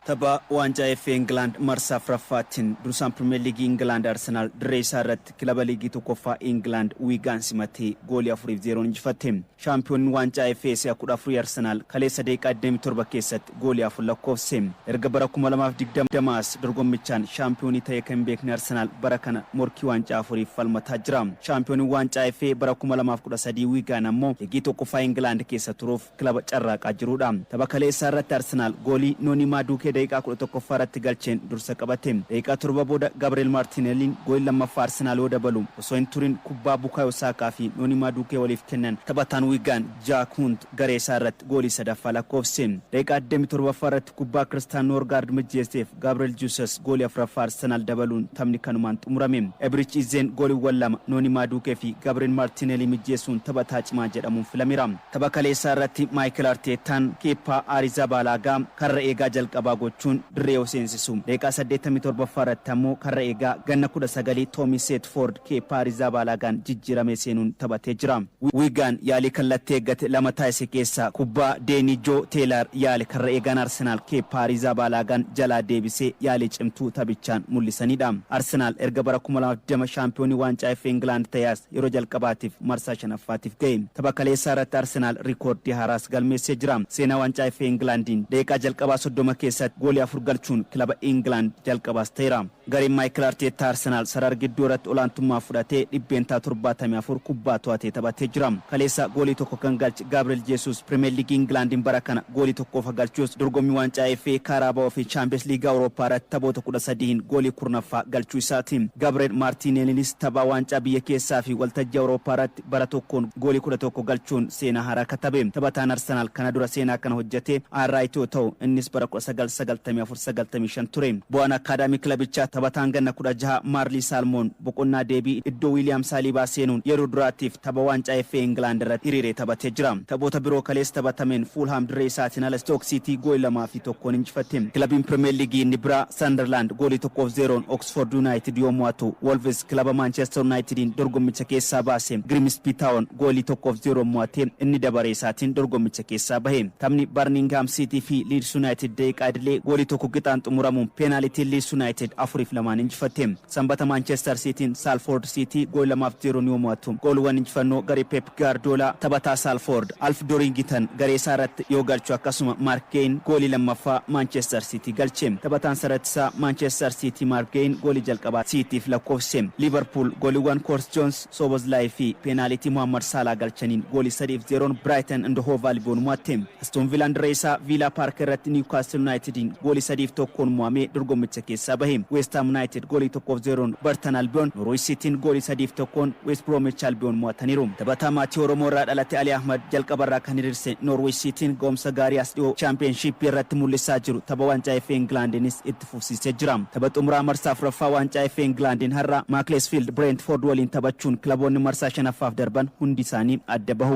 Tapha waancaa FA Ingilaand marsaa afuraffaattiin dursaan Pirimeer Liigii Ingilaand Arsenaal dirree isaa irratti kilaba liigii tokkoffaa Ingilaand Wiigaan simatee goolii 4 fi 0n injifatte. Shaampiyooniin waancaa FA si'a 14 Arsenaal kaleessa daqiiqaa 27 keessatti goolii afur lakkoofse. Erga bara 2020 as dorgommichaan shaampiyoonii ta'ee kan hin beekne Arsenaal bara kana morkii waancaa afuriif falmataa jira. Shaampiyooniin waancaa FA bara 2013 Wiigaan ammoo liigii tokkoffaa Ingilaand keessa turuuf kilaba carraaqaa jirudha. Tapha kaleessaa irratti Arsenaal goolii Noonii Maaduukee daqiiqaa 11ffaa irratti galcheen dursa qabate. Daqiiqaa 7 booda Gabriel Maartinelliin goolii lammaffaa Arsenaal yoo dabalu, osoo hin turin kubbaa Bukaayoo Saakaa fi Noonii Maaduukee waliif kennan taphataan Wiigaan Jaak Hunt garee isaa irratti goolii sadaffaa lakkoofse. Daqiiqaa 27ffaa irratti kubbaa Kiristaan Noorgaard mijjeesseef Gabriel Jesus goolii afuraffaa Arsenaal dabaluun taphni kanumaan xumurame. Ebrich Izzeen gooliiwwan lama Noonii Maaduukee fi Gabriel Maartinelli mijjeessuun taphataa cimaa jedhamuun filameera. Tapha kaleessaa irratti Maayikel Arteettaan Keeppaa Aarizaabaalaagaa karra eegaa jalqabaa gochuun dirree yoo seensisu, daqiiqaa 87ffaa irratti ammoo karra eegaa ganna 19 Toomii Seetfoord Keeppaa Aarizaabaalaagaan jijjiiramee seenuun taphatee jira. Wiigaan yaalii kallattii eeggate lama taasise keessaa kubbaa Deenii Joo Teelaar yaale karra eegaan Arsenaal Keeppaa Aarizaabaalaagaan jalaa deebisee yaalii cimtuu taphichaan mul'isanidha. Arsenaal erga bara 2020 shaampiyoonii waancaa FA Ingilaand ta'ee as yeroo jalqabaatiif marsaa shanaffaatiif gahe. Tapha kaleessaa irratti Arsenaal riikoordii haaraas galmeessee jira. Seenaa waancaa FA Ingilaandiin daqiiqaa jalqabaa 30 keessatti goolii afur galchuun kilaba Ingilaand jalqabaas ta'eera. Gareen Maayikel Arteettaa Arsenaal sarara gidduu irratti olaantummaa fudhatee 74% kubbaa to'atee taphatee jira. Kaleessa goolii tokko kan galche Gaabriel Jeesus Pirimeer Liigii Ingilaandiin bara kana goolii tokko qofa galchuus, dorgommii waancaa FA, Kaaraaba'oo fi Chaampiyoons Liigii Awurooppaa irratti taphoota 13n goolii 10ffaa galchuu isaati. Gabriel Maartiineeliinis tapha waancaa biyya keessaa fi waltajjii Awurooppaa irratti bara tokkoon goolii 11 galchuun seenaa haaraa katabe. Taphataan Arsenaal kana dura seenaa kana hojjete Aarraayit yoo ta'u, innis bara 1994-95 ture. Bu'aan akkaadaamii kilabichaa taphataan ganna 16 Maarlii Saalmoon boqonnaa deebii iddoo Wiiliyaam Saaliibaa seenuun yeroo duraatiif tapha waancaa FA Ingilaand irratti hiriiree taphatee jira. Taphoota biroo kaleessa taphatameen Fuulhaam dirree isaatiin ala Stook Siitii goolii 2 fi 1n injifatte. Kilabiin Pirimeer Liigii inni biraa Sanderlaand goolii 1 fi 0n Oksford Yuunaayitid yoo mo'atu, Wolves kilaba Maanchestar Yuunaayitidiin dorgommicha keessaa baase Grimsby Town goolii 1 fi 0n mo'atee inni dabaree isaatiin dorgommicha keessaa bahe. Taphni Barningham Siitii fi Liids Yuunaayitid daqiiqaa idilee goolii tokko qixaan xumuramuun peenaalitiin Liids Yuunaayitid 4 fi 2n injifatte. Sanbata Maanchestar Siitiin Saalford Siitii goolii 2 fi 0n yoo mo'atu, gooliiwwan injifannoo garee Pep Gaardiyoolaa taphataa Saalford Alf Dorington garee isaa irratti yoo galchu, akkasuma Maark Geyin goolii lammaffaa Maanchestar Siitii galche. Taphataan sarara Maanchestar Siitii Maark Geyin goolii jalqabaa Siitiif lakkoofsise. Liivarpuul gooliiwwan Koors Joons, Soobozlaay fi peenaalitii Muhammad Saalaa galchaniin goolii 3 fi 0n Biraayiten and Hoov Albiyoon mo'atte. Aston Viilaan dirree isaa Viilaa Paark irratti Niwukaastil Yuunaayitediin goolii 3 fi 1n mo'amee dorgommicha keessaa bahe. West Ham Yuunaayitid goolii 1 fi 0n Bartan Albiyoon, Norwich Siitiin goolii 3 fi 1n West Bromwich Albiyoon mo'ataniiru. Taphataa maatii Oromoo irraa dhalate Ali Ahmad jalqabarraa kan hiriirse Norwich Siitiin ga'umsa gaarii as dhiyoo Chaampiyeenshiippii irratti mul'isaa jiru tapha waancaa FA Ingilaandiinis itti fufsiisee jira. Tapha xumuraa marsaa afuraffaa waancaa FA Ingilaandiin har'a Maakleesfiild Brentford waliin taphachuun kilaboonni marsaa shanaffaaf darban hundi isaanii adda bahu.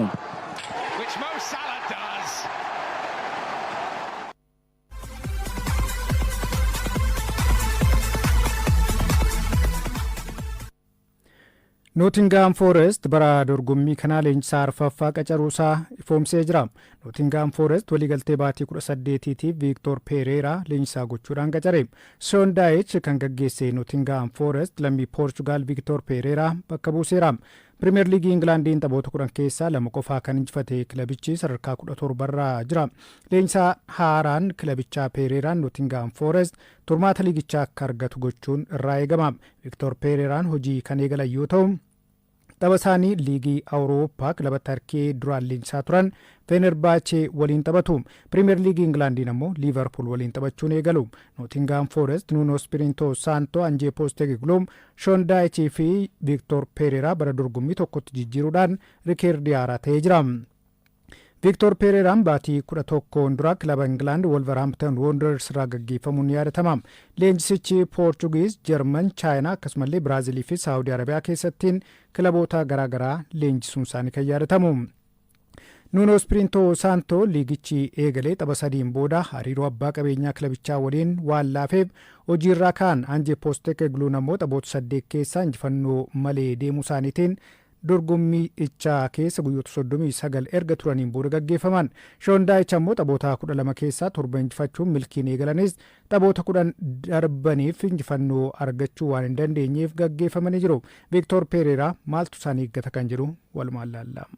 Which Mo Salah does. Nootingaam Foorest bara dorgommii kanaa leenjisaa arfaffaa qacaruusaa ifoomsee jira. Nootingaam Foorest waliigaltee baatii 18tiif Viiktoor Peereeraa leenjisaa gochuudhaan qacare. Sean Daayich kan gaggeesse Nootingaam Foorest lammii Poorchugaal Viiktoor Peereeraa bakka buuseera. Pirimeer Liigii Ingilaandiin taphoota 10 keessaa lama qofaa kan injifate kilabichi sadarkaa 17rra jira. Leenjisaa haaraan kilabichaa Peereeraan Nootingaam Foorest turmaata liigichaa akka argatu gochuun irraa eegama. Viiktoor Peereeraan hojii kan eegalan yoo ta'u, tapha isaanii liigii Awurooppaa kilaba Tarkii duraan leenjisaa turan Fenerbaache waliin taphatu. Pirimeer Liigii Ingilaandiin ammoo Liivarpuul waliin taphachuun eegalu. Nootingaam Foorest Nuuno Espiriito Saanto, Anjee Poosteegluum, Shoon Daayichii fi Viiktoor Peereeraa bara dorgommii tokkotti jijjiiruudhaan rikeerdii haaraa ta'ee jira. Viiktoor Peereeraan baatii 11n dura kilaba Ingilaand Wolverhampton Wanderers irraa gaggeeffamuun ni yaadatama. Leenjisichi Poorchugiiz, Jarman, Chaayinaa akkasumallee Biraazilii fi Saawudii Arabiyaa keessattiin kilaboota garaagaraa leenjisuun isaanii kan yaadatamu. Nuuno Espiriito Saanto liigichi eegalee tapha sadiin booda hariiroo abbaa qabeenyaa kilabichaa waliin waan laafeef hojiirraa ka'an. Anjee Poostekegluun ammoo taphoota saddeet keessaa injifannoo malee deemuu isaaniitiin Dorgommii keessa guyyoota 39 erga turaniin booda gaggeeffaman. Sean Dyche ammoo taphoota 12 keessaa 7 injifachuun milkiin eegalanis, taphoota 10 darbaniif injifannoo argachuu waan hin dandeenyeef gaggeeffamanii jiru. Victor Pereira maaltu isaan eeggata kan jedhu walumaan laalla.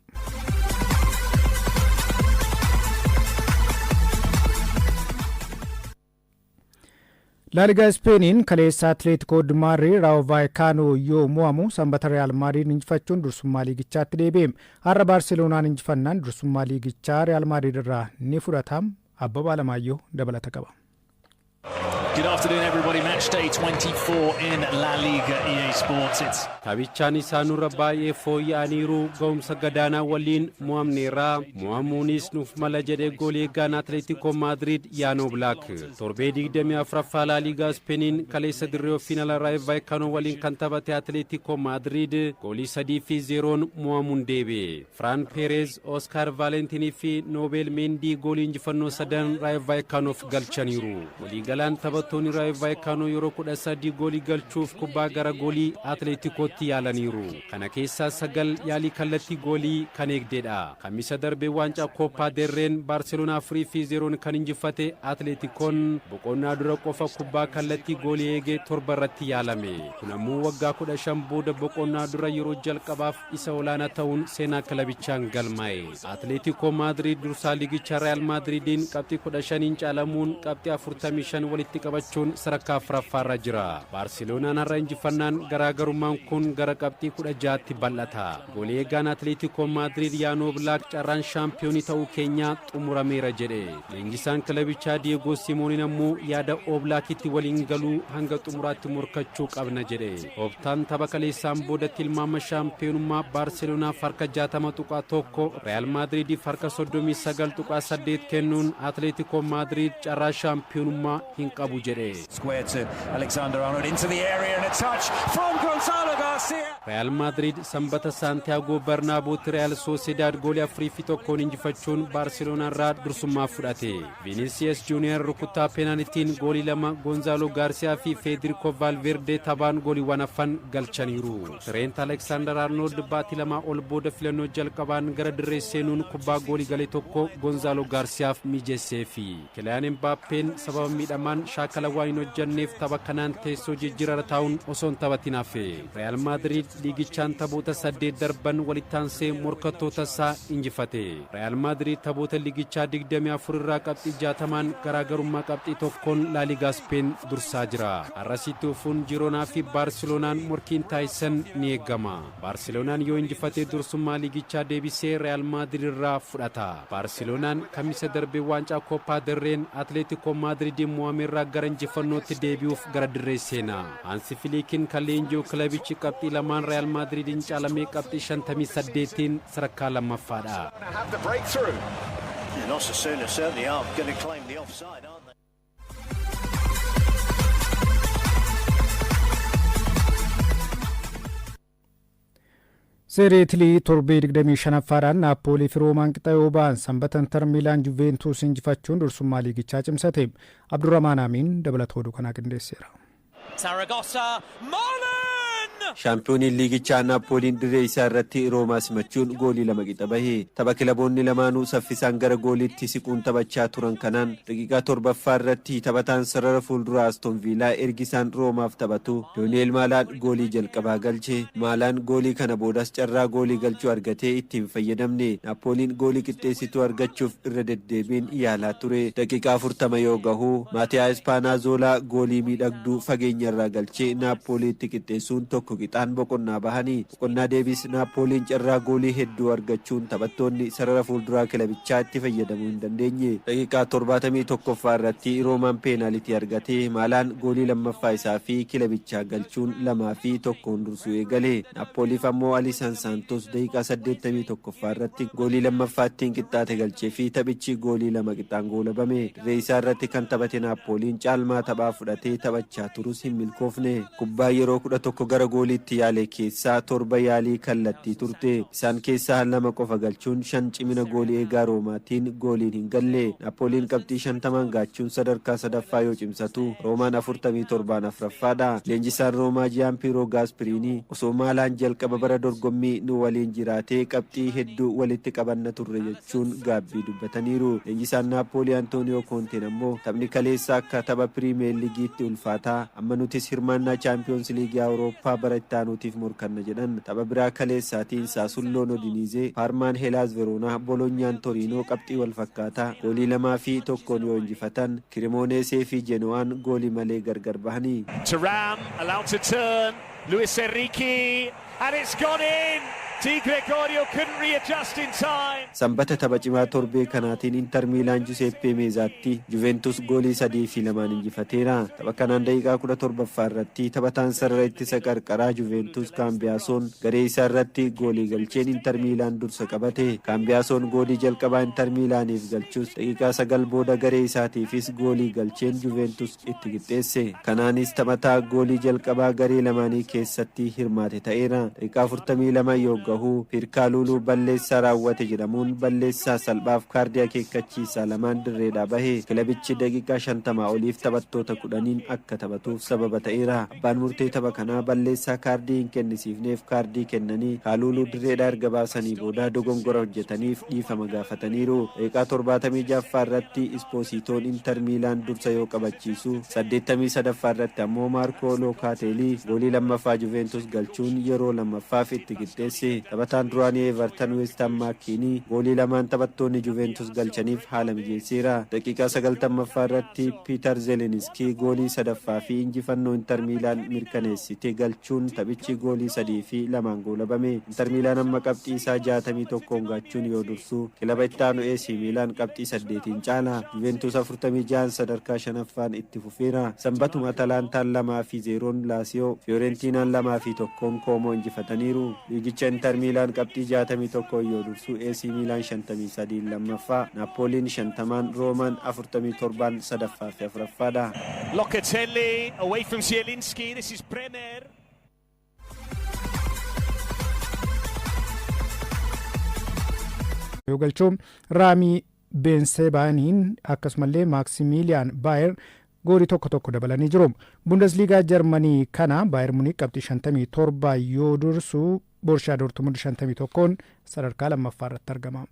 Laaligaa Ispeeniin kaleessa Atileetikoo Maadriid Raawo Vaayikaanoo yoo mo'amu, Sanbata Reyaal Maadriid injifachuun dursummaa liigichaatti deebi'e. Har'a Baarseloonaan injifannaan dursummaa liigichaa Reyaal Maadriid irraa ni fudhata. Abbabaa Alamaayyoo dabalata qaba. Good afternoon, everybody. Match day 24 in La Liga EA Sports. It's Taphichaan isaanurra baay'ee fooyya'aniiru. Ga'umsa gadaanaa waliin mo'amneerra, mo'amuunis nuuf mala jedhee goolii eegaan Atileetikoo Maadriid Yaan Oblaak. Torbee 24ffaa Laaliigaa Ispeeniin kaleessa dirree ofiin ala Raayo Vaayikaanoo waliin kan taphate Atileetikoo Maadriid goolii 3-0n mo'amuun deebi'e. Firaan Peerez, Oskaar Vaalentinii fi Noobel Meendii goolii injifannoo sadan Raayo Vaayikaanoof galchaniiru. Waliigalaan taphattoonni Raayo Vaayikaanoo yeroo 13 goolii galchuuf kubbaa gara goolii Atileetikootti yaalaniiru. Kana keessaa sagal yaalii kallattii goolii kan eegdedha. Kamisa darbee waancaa Kooppaa Derreen Baarseloonaa 4-0n kan injifate Atileetikoon boqonnaa dura qofa kubbaa kallattii goolii eege 7 irratti yaalame. Kun ammoo waggaa 15 booda boqonnaa dura yeroo jalqabaaf isa olaanaa ta'uun seenaa kilabichaan galmaa'e. Atileetikoo Maadriid dursaa liigichaa Reyaal Maadriidiin qabxii 15n caalamuun qabxii 45 walitti qabachuun sadarkaa afuraffaarra jira. Baarseloonaan har'a injifannaan garaagarummaan kun gara qabxii 16tti bal'ata. Goolii eegaan Atileetikoo Maadriid Yaan Oblaak carraan shaampiyoonii ta'uu keenyaa xumurameera jedhe. Leenjisaan kilabichaa Diyeegoo Simooniin ammoo yaada Oblaakitti waliin galuu hanga xumuraatti morkachuu qabna jedhe. Optaan tapha kaleessaan booda tilmaama shaampiyoonummaa Baarseloonaaf harka 60.1, Reyaal Maadriidiif harka 39.8 kennuun Atileetikoo Maadriid carraa shaampiyoonummaa hin qabu jedhe. Square to Alexander Arnold into the area and a touch from Gonzalo Garcia. Reyaal Maadriid Sanbata Saantiyaagoo Barnaabootti Reyaal Soosedaad goolii 4-1n injifachuun Baarseloonaa irraa dursummaa fudhate. Viinisiyas Juuniyer rukuttaa peenaalittiin goolii lama, Goonzaalo Gaarsiyaa fi Feediriiko Vaalverde taphaan gooliiwwan hafan galchaniiru. Tireent Aleksaandar Arnold baatii 2 ol booda filannoo jalqabaan gara dirree seenuun kubbaa goolii galee tokko Goonzaalo Gaarsiyaaf mijeesseefi. Kiliyaan Embaappeen sababa miidhamaan shaakala waan hin hojjanneef tapha kanaan teessoo jijjiirarra taa'uun osoo hin taphatin hafe. Reyaal Maadriid liigichaan taphoota saddeet darban walitti aansee morkattoota isaa injifate. Reyaal Maadriid taphoota liigichaa 24 irraa qabxii 60n garaagarummaa qabxii tokkoon Laaligaa Speen dursaa jira. Har'asitti dhufuun Jiroonaa fi Baarseloonaan morkiin taasisan ni eegama. Baarseloonaan yoo injifatee dursummaa liigichaa deebisee Reyaal Maadriid irraa fudhata. Baarseloonaan Kamisa darbe waancaa Kooppaa Derreen Atileetikoo Maadriidiin mo'ameerraa gara injifannootti deebi'uuf gara dirree seena. Hansi Filiikiin kan leenji'u kilabichi qabxii 2n Reyaal Maadriidiin caalamee qabxii 58n sadarkaa lammaffaadha. Have the breakthrough. And Osasuna certainly are going to claim the offside, aren't they? Seeree Itilii torbee 25ffaadhaan Naappoolii fi Roomaan qixa yoo ba'an, Sanbata Inter Miilaan Juventus injifachuun dursummaa liigichaa cimsate. Abdurrahmaan Amiin dabalata oduu kanaa qindeesseera. Zaragoza, Malen! Shaampiyooniin liigichaa Naappooliin dirree isaa irratti Roomaa simachuun goolii 2 qixa bahe. Tapha kilaboonni lamaanuu saffisaan gara gooliitti siquun taphachaa turan kanaan daqiiqaa 7ffaa irratti taphataan sarara fuulduraa Aston Viilaa ergisaan Roomaaf taphatu Dooniyeel Maalaan goolii jalqabaa galche. Maalaan goolii kana boodas carraa goolii galchuu argatee itti hin fayyadamne. Naappooliin goolii qixxeessituu argachuuf irra deddeebiin yaalaa ture. Daqiiqaa 40 yoo gahu Maatiyaa Ispaanaazoolaa goolii miidhagduu fageenya irraa galchee Naappooliitti qixxeessuun 1 qixaan boqonnaa bahanii. Boqonnaa deebiis Naappooliin carraa goolii hedduu argachuun taphattoonni sarara fuulduraa kilabichaa itti fayyadamuu hin dandeenye. Daqiiqaa 71ffaa irratti Roomaan peenaalitii argatee Maalaan goolii lammaffaa isaa fi kilabichaa galchuun 2-1n dursuu eegale. Naappooliif ammoo Aliisaan Saantos daqiiqaa 81ffaa irratti goolii lammaffaa ittiin qixxaate galchee fi taphichi goolii 2 qixaan goolabame. Dirree isaa irratti kan taphate Naappooliin caalmaa taphaa fudhatee taphachaa turus hin milkoofne. Kubbaa yeroo 11 gara goolii gooliitti yaale keessaa 7 yaalii kallattii turte. Isaan keessaa 2 qofa galchuun 5 cimina goolii eegaa Roomaatiin gooliin hin galle. Naappooliin qabxii 50n gaachuun sadarkaa sadaffaa yoo cimsatu, Roomaan 47n afraffaadha. Leenjisaan Roomaa Jiyaampiiroo Gaaspiriinii osoo Maalaan jalqaba bara dorgommii nu waliin jiraatee qabxii hedduu walitti qabanna turre jechuun gaabbii dubbataniiru. Leenjisaan Naappoolii Antooniyoo Koonteen ammoo taphni kaleessaa akka tapha Piriimeer Liigiitti ulfaataa, amma nutis hirmaannaa Chaampiyoons Liigii Awurooppaa bara itti aanuutiif morkanna jedhan. Tapha biraa kaleessaatiin Saasulloon Odiniizee, Paarmaan Helaas Veroonaa, Bolonyaan Toriinoo qabxii wal fakkaataa goolii 2 fi 1n yoo injifatan, Kirimooneesee fi Jeno'aan goolii malee gargar bahani. Thuram allowed to turn. Luis Enrique, and it's gone in. Di Gregorio couldn't readjust in time. Sanbata tapha cimaa torbee kanaatiin Intar Miilaan Juseeppee Meezaatti Juventus goolii 3 fi 2n injifateera. Tapha kanaan daqiiqaa 17ffaa irratti taphataan sarara ittisa qarqaraa Juventus Kaambiyaasoon garee isaa irratti goolii galcheen Intar Miilaan dursa qabate. Kaambiyaasoon goolii jalqabaa Intar Miilaaniif galchus daqiiqaa 9 booda garee isaatiifis goolii galcheen Juventus itti qixxeesse. Kanaanis taphataa goolii jalqabaa garee lamaanii keessatti hirmaate ta'eera. Daqiiqaa 42 yoo gahu Piir Kaaluuluu balleessaa raawwate jedhamuun balleessaa salphaaf kaardii akeekkachiisaa lamaan dirreedhaa bahe. Kilabichi daqiiqaa 50 oliif taphattoota 10n akka taphatuuf sababa ta'eera. Abbaan murtee tapha kanaa balleessaa kaardii hin kennisiifneef kaardii kennanii Kaaluuluu dirreedhaa erga baasanii booda dogongora hojjetaniif dhiifama gaafataniiru. Daqiiqaa 76ffaa irratti Ispoosiitoon Intar Miilaan dursa yoo qabachiisu, 83ffaa irratti ammoo Maarkoo Lookaatelii goolii lammaffaa Juventus galchuun yeroo lammaffaaf itti qixxeesse. Taphataan duraanii Eevartan Weestaan Maakkiinii goolii lamaan taphattoonni Juventus galchaniif haala mijeesseera. Daqiiqaa 90ffaa irratti Piitar Zeleniskii goolii sadaffaa fi injifannoo Intar Miilaan mirkaneessite galchuun taphichi goolii 3 fi 2n goolabame. Intar Miilaan amma qabxii isaa 61n gaachuun yoo dursu, kilaba itti aanu AC Miilaan qabxii 8n caala. Juventus 46n sadarkaa shanaffaan itti fufeera. Sanbatuma Atalaantaan 2 fi 0n Laasiyoo, Fiyoorentiinaan 2 fi 1n Koomoo injifataniiru. Liigicha Intar Miilaan qabxii 61n yoo dursu, AC Miilaan 53n lammaffaa, Naappooliin 50n, Roomaan 47n sadaffaa fi afuraffaadha. Locatelli away from Zielinski. This is Bremer. Yoo galchu Raamii Beensebaaniin akkasumallee Maaksimiiliyaan Baayer goolii tokko tokko dabalanii jiru. Bundesliigaa Jarmanii kana Baayer Muniik qabxii 57 yoo dursu, Borshaa Dortmund 51n sadarkaa lammaffaa irratti argama.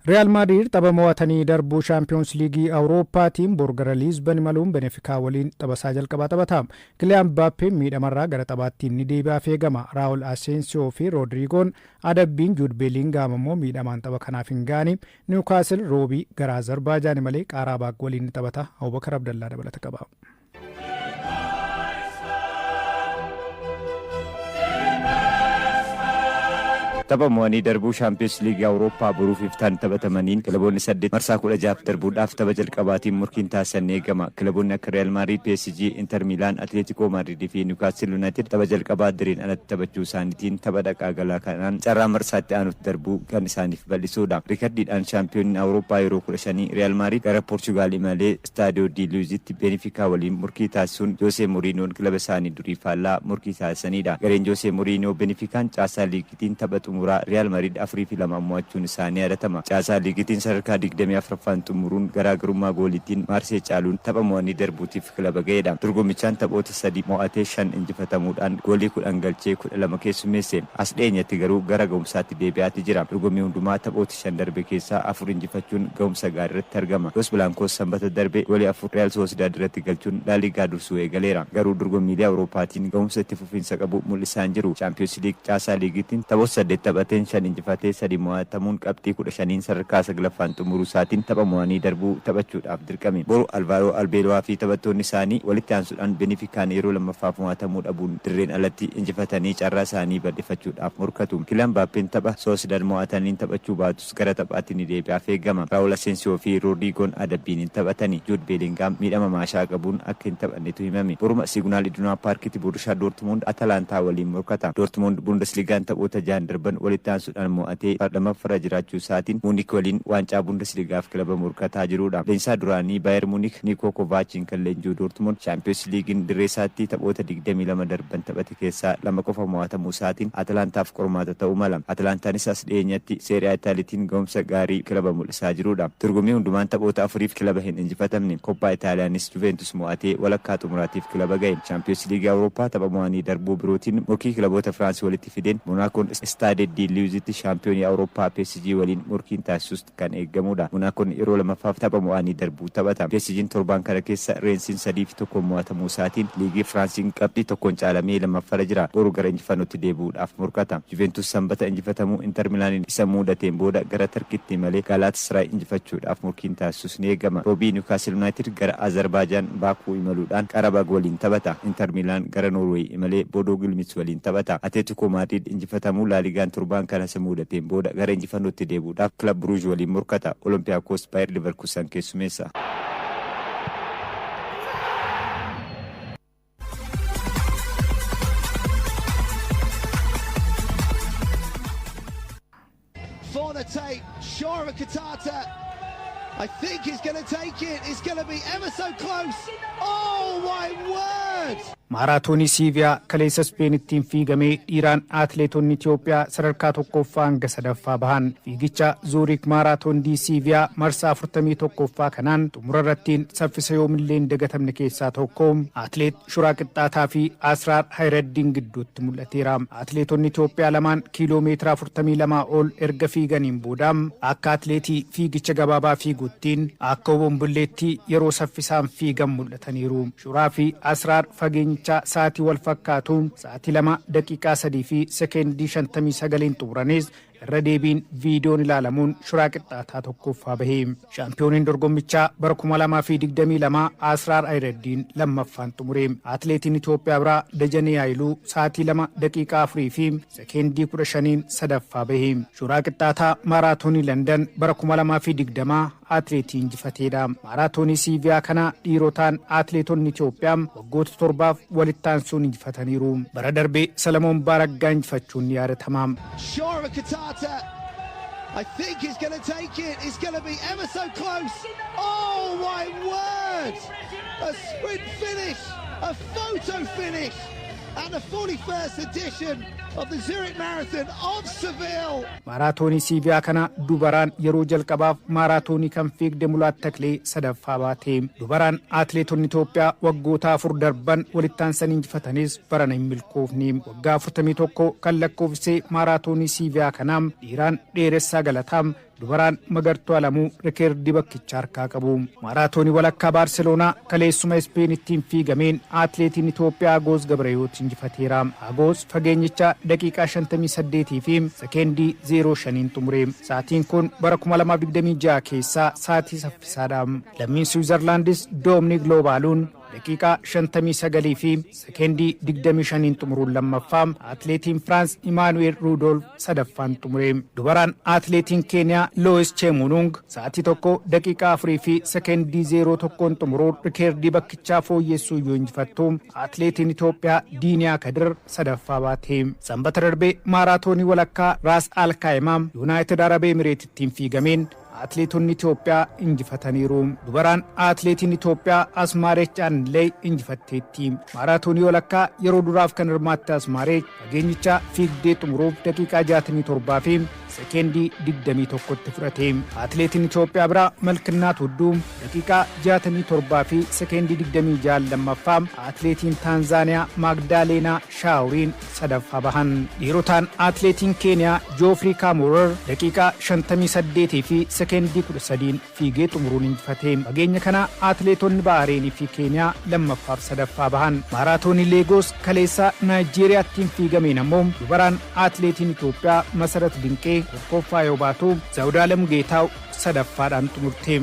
Real Madrid tapha mo'atanii darbuu Shaampiyoons Liigii Awurooppaatiin bor gara Liizban imaluun Benefikaa waliin taphasaa jalqabaa taphata. Kiliyaan Mbaappeen miidhamarraa gara taphaatti ni deebi'aaf eegama. Raawul Aseensiyoo fi Roodiriigoon adabbiin, Juud Beelingaam ammoo miidhamaan tapha kanaaf hin ga'ani. Niwukaasil Roobii gara Azerbaajaan imalee Qaaraabaag waliin ni taphata. Abubakar Abdallaa dabalata qaba. Tapha mo'anii darbuu Shaampiyoons Liigii Awurooppaa boruuf iftaan taphatamaniin kilaboonni 8 marsaa 16f darbuudhaaf tapha jalqabaatiin morkiin taasisan ni eegama. Kilaboonni akka Riyaal Maadriid, PSG, Intar Miilaan, Atileetikoo Maadriid fi Niwukaastil Yuunaayitid tapha jalqabaa dirreen alatti taphachuu isaaniitiin tapha dhaqaa galaa kanaan carraa marsaa itti aanutti darbuu kan isaaniif bal'isuudha. Riikardiidhaan shaampiyooniin Awurooppaa yeroo 15 Riyaal Maadriid gara Poorchugaal imalee Istaadiyoo Dii Luuzitti Beenifikaa waliin morkii taasisuun Joosee Moriinoon kilaba isaanii durii faallaa morkii taasisaniidha. Gareen Joosee Moriinoo Beenifikaan caasaa liigiitiin tapha xumuraa Riyaal Mariid 4 fi 2 mo'achuun isaa ni yaadatama. Caasaa liigiitiin sadarkaa 24ffaan xumuruun garaagarummaa gooliitiin Maarsee caaluun tapha mo'anii darbuutiif kilaba ga'eedha. Dorgommichaan taphoota 3 mo'atee 5 injifatamuudhaan goolii 10 galchee 12 keessummeesse. As dhiyeenyatti garuu gara ga'umsaatti deebi'aati jira. Dorgommii hundumaa taphoota 5 darbe keessaa 4 injifachuun ga'umsa gaariirratti argama. Los Blancos Sanbata darbe goolii 4 Real Sociedad irratti galchuun La Liga dursuu eegaleera. Garuu dorgommiilee Awurooppaatiin ga'umsa itti fufiinsa qabu mul'isaa hin jiru. Chaampiyoons Liig caasaa liigiitiin taphoota 8 taphateen 5 injifatee 3 mo'atamuun qabxii 15n sadarkaa 9ffaan xumuruu isaatiin tapha mo'anii darbuu taphachuudhaaf dirqame. Boru Alvaaroo Arbeloa fi taphattoonni isaanii walitti aansuudhaan Benifikaan yeroo lammaffaaf mo'atamuu dhabuun dirreen alatti injifatanii carraa isaanii bal'ifachuudhaaf morkatu. Kylian Mbappeen tapha Sociedad mo'ataniin taphachuu baatus gara taphaatti ni deebi'aaf eegama. Raul Asensio fi Rodrigoon adabbiin hin taphatani. Jude Bellingham miidhama maashaa qabuun akka hin taphannetu himame. Boruma Signal Iduna Paarkitti Borussia Dortmund Atalantaa waliin morkata. Dortmund Bundesligaan taphoota jahan darban darban walitti aansuudhaan mo'atee lammaffaarra jiraachuu isaatiin Muunik waliin waancaa Bundesligaaf kilaba morkataa jirudha. Leenjisaa duraanii Baayer Muunik Niikoo Kovaachiin kan leenji'u Doortmund Shaampiyoons Liigiin dirree isaatti taphoota 22 darban taphate keessaa lama qofa mo'atamuu isaatiin Atalaantaaf qormaata ta'uu mala. Atalantaanis as dhiyeenyatti Seeriyaa Itaaliitiin ga'umsa gaarii kilaba mul'isaa jirudha. Dorgommii hundumaan taphoota afuriif kilaba hin injifatamne. Koppaa Itaaliyaanis Juventus mo'atee walakkaa xumuraatiif kilaba ga'e. Shaampiyoons Liigii Awurooppaa tapha mo'anii darbuu birootiin morkii kilaboota Firaansii walitti fideen Monaakoon Istaade Di Liwuzitti shaampiyoonii Awurooppaa PSG waliin morkiin taasisus kan eegamudha. Monaakoon yeroo lamaffaaf tapha mo'anii darbuu taphata. PSG'n torbaan kana keessa Reensiin 3-1 mo'atamuu isaatiin liigii Firaansiin qabxii tokkoon caalamee lammaffaarra jira. Boru gara injifannootti deebi'uudhaaf morkata. Juventus Sanbata injifatamuu Inter Milaaniin isa muudateen booda gara Tarkiitti malee Galaatasaray injifachuudhaaf morkiin taasisus ni eegama. Roobii Newcastle United gara Azerbaajaan Baakuu imaluudhaan Qarabag waliin taphata. Inter Milaan gara Noorweey imalee Bodoo Gilmits waliin taphata. Atletico Madrid injifatamuu Laaligaan torbaan kana isa muudateen booda gara injifannootti deebi'uudhaaf Club Brugge waliin morkata. Olympiakos Bayer Leverkusen keessumeessa. For the tape, Shora Kitata, I think he's going to take it. It's going to be ever so close. Oh my word! Maaraatoonii Siiviyaa kaleessa Ispeenittiin fiigamee dhiiraan atileetonni Itoophiyaa sadarkaa tokkoffaa hanga sadaffaa bahan. Fiigicha Zuurik Maaraatoon Dii Siiviyaa marsaa 41ffaa kanaan xumura irrattiin saffisa yoomillee hin dagatamne keessaa tokko atileet Shuraa Qixxaataa fi Asraar Hayraddiin gidduutti mul'ateera. Atileetonni Itoophiyaa lamaan kiiloo meetira 42 ol erga fiiganiin booda akka atileetii fiigicha gabaabaa fiiguttiin akka obombolleetti yeroo saffisaan fiigan mul'ataniiru. Shuraa fi Asraar fageenyichaa sa'aatii wal fakkaatuun sa'aatii 2 daqiiqaa 3 fi sekeendii 59n xumuranis, irra deebiin viidiyoon ilaalamuun Shuraa Qixxaataa tokkoffaa bahe. Shaampiyooniin dorgommichaa bara 2022 Asraar Ayraddiin lammaffaan xumure. Atileetiin Itoophiyaa biraa Dajanee Haayiluu sa'aatii 2 daqiiqaa 4 fi sekeendii 15n sadaffaa bahe. Shuraa Qixxaataa maaraatoonii Landan bara 2020 atileetii injifateedha. Maaraatoonii Siiviyaa kana dhiirotaan atileetonni Itoophiyaa waggoota 7f walitti aansuun injifataniiru. Bara darbee Salamoon Baaraggaa injifachuun ni yaadatama. Shora Kitata, I think he's going to take it. It's going to be ever so close. Oh my word! A sprint finish, a photo finish, and the 41st edition of the Zurich Marathon of Seville. Maaraatoonii Siiviyaa kana dubaraan yeroo jalqabaaf maaraatoonii kan fiigde Mulaat Taklee sadaffaa baate. Dubaraan atileetonni Itoophiyaa waggoota 4 darban walitti aansanii injifatanis barana hin milkoofne. Waggaa 41 kan lakkoofsee maaraatoonii Siiviyaa kanaa dhiiraan Dheeressaa Galataa, dubaraan Magartuu Alamuu rikeerdii bakkicha harkaa qabu. Maaraatoonii walakkaa Baarseloonaa kaleessuma Ispeenittiin fiigameen atileetiin Itoophiyaa Agoos Gabrayoot injifateera. Agoos fageenyicha daqiiqaa 58 fi sekeendii 05 xumure. Sa'aatiin kun bara 2026 keessaa sa'aatii saffisaadha. Lammiin Siwiizerlaandis Doomnik Loobaaluun daqiiqaa 59 fi sekeendii 25 xumuruun lammaffaa, atileetiin Firaans Imaanu'eel Ruudolf sadaffaan xumure. Dubaraan atileetiin Keeniyaa Loois Cheemunung sa'aatii 1 daqiiqaa 4 fi sekeendii 01 xumuruun rikeerdii bakkichaa fooyyessuu yoo injifattu, atileetiin Itoophiyaa Diiniyaa Kadir sadaffaa baate. Sanbata darbee maaraatoonii walakkaa Raas Alkaayimaa Yuunaayitid Arab Emireetittiin fiigameen atileetonni Itoophiyaa injifataniiru. Dubaraan atileetiin Itoophiyaa Asmaarech Aanillee injifatteetti. Maaraatoonii walakkaa yeroo duraaf kan hirmaatte Asmaarech fageenyicha fiigdee xumuruuf daqiiqaa 67 fi sekeendii 21tti fudhate. Atileetiin Itoophiyaa biraa Malkinnaat Hudduu daqiiqaa 67 fi sekeendii 26 lammaffaa, atileetiin Taanzaaniyaa Maagdaaleenaa Shaawuriin sadaffaa bahan. Dhiirotaan atileetiin Keeniyaa Joofrii Kaamorer daqiiqaa 58 fi sekeendii 13 fiigee xumuruun injifate. Fageenya kana atileetonni Bahareenii fi Keeniyaa lammaffaaf sadaffaa bahan. Maaraatoonii Leegoos kaleessa Naayijeeriyaattiin fiigameen ammoo dubaraan atileetiin Itoophiyaa Masarat Dinqee tokkoffaa yoo baatu, Zawudaalem Geetaaw sadaffaadhaan xumurte.